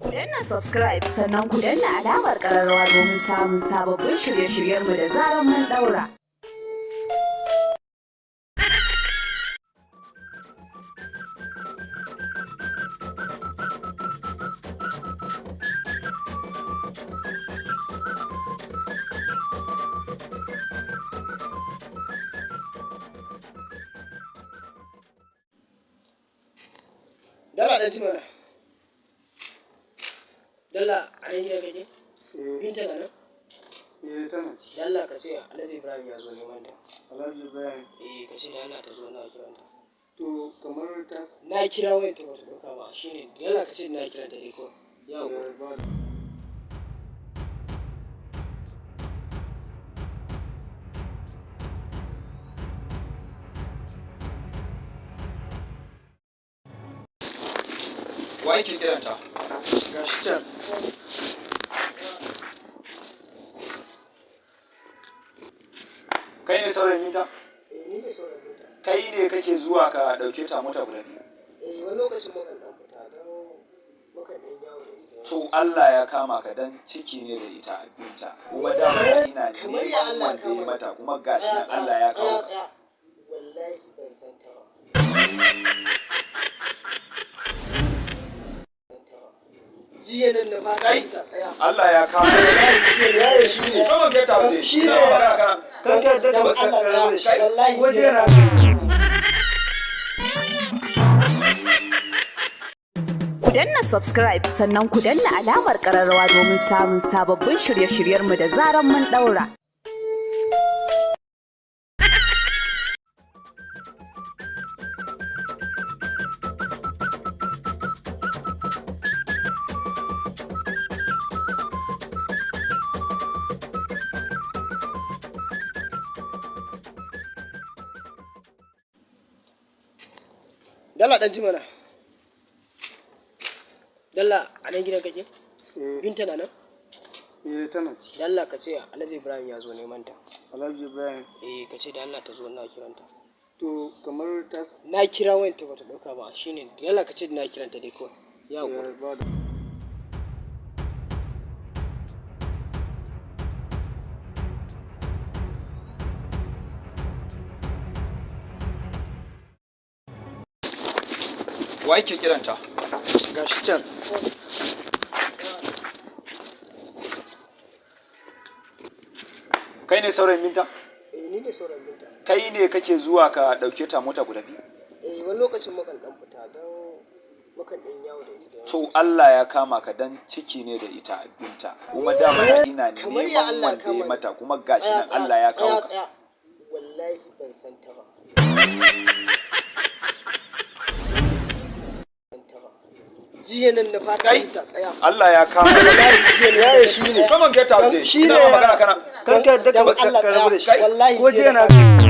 Ku danna subscribe sannan ku danna alamar ƙararrawa domin samun sababbin shirye-shiryenmu da zarar mun ɗaura. Dala ɗan ci mana. Dala a nan gidan kake? Binta na nan? Eh, tana ciki. Dalla ka ce Alhaji Ibrahim ya zo neman ta. Alhaji Ibrahim. Eh, ka ce da Allah ta zo na kiranta. To kamar ta Na kira wayar ta bata ɗauka ba shine dalla ka ce na kiranta dai kawai. Yawwa. ba. Wa yake kiranta? Gashi can. Kai ne saurayin Binta? Eh, ni ne saurayin Binta. Kai ne kake zuwa ka ɗauke ta mota guda biyu? Eh, wani lokacin mukan ɗan fita don mukan ɗan yawo da ita. To Allah ya kama ka dan ciki ne da ita Binta. Kuma dama ina Kamar ya neman Allah ya wanda ya kama ni. mata kuma gashi Tsaya, nan Allah ya kawo tsaya, ka. tsaya. Wallahi ban san ta ba. Ban san ta ba. Jiya nan na fara Kai! ta tsaya. Allah ya kama ka. Yaya shi ne. Come on, get out there. Shi ne. Ina magana kana. Kan ka da Dan ka Allah rabu da shi. tsaya. Wallahi Ko jiya jiya na Ku danna subscribe sannan ku danna alamar ƙararrawa domin samun sababbin shirye-shiryenmu da zarar mun ɗaura. Dala ɗan ci mana. Dalla a nan gidan kake? Eh, Binta na nan? eh, tana ciki. Dalla ka ce Alhaji Ibrahim ya zo neman ta. Alhaji Ibrahim. Eh, ka ce da Allah ta zo na kiranta. To kamar ta Na kira wayar ta bata ɗauka ba shine dalla ka ce na kiranta dai kawai. Yawwa. ba da. Wa yake kiranta? Gashi can. Kai ne saurayin Binta? Eh, ni ne saurayin Binta. Kai ne kake zuwa ka ɗauke ta mota guda biyu? Eh, wani lokacin mukan ɗan fita don mukan ɗan yawo da ita. To Allah ya kama ka dan ciki ne da ita Binta. Kuma dama ina Kamar ya neman Allah ya wanda ya kama ni. mata kuma gashi Tsaya, nan Allah ya kawo tsaya, ka. tsaya. Wallahi ban san ta ba. Ban san ta ba. Jiya nan na fara Kai! ta tsaya. Allah ya kama ka. Wallahi jiya na Yaya shi ne. Come on, get out there. Shi Ina ne. magana kana. Kan ka da Dan ka Allah rabu da shi. tsaya. Wallahi Ko jiya jiya na na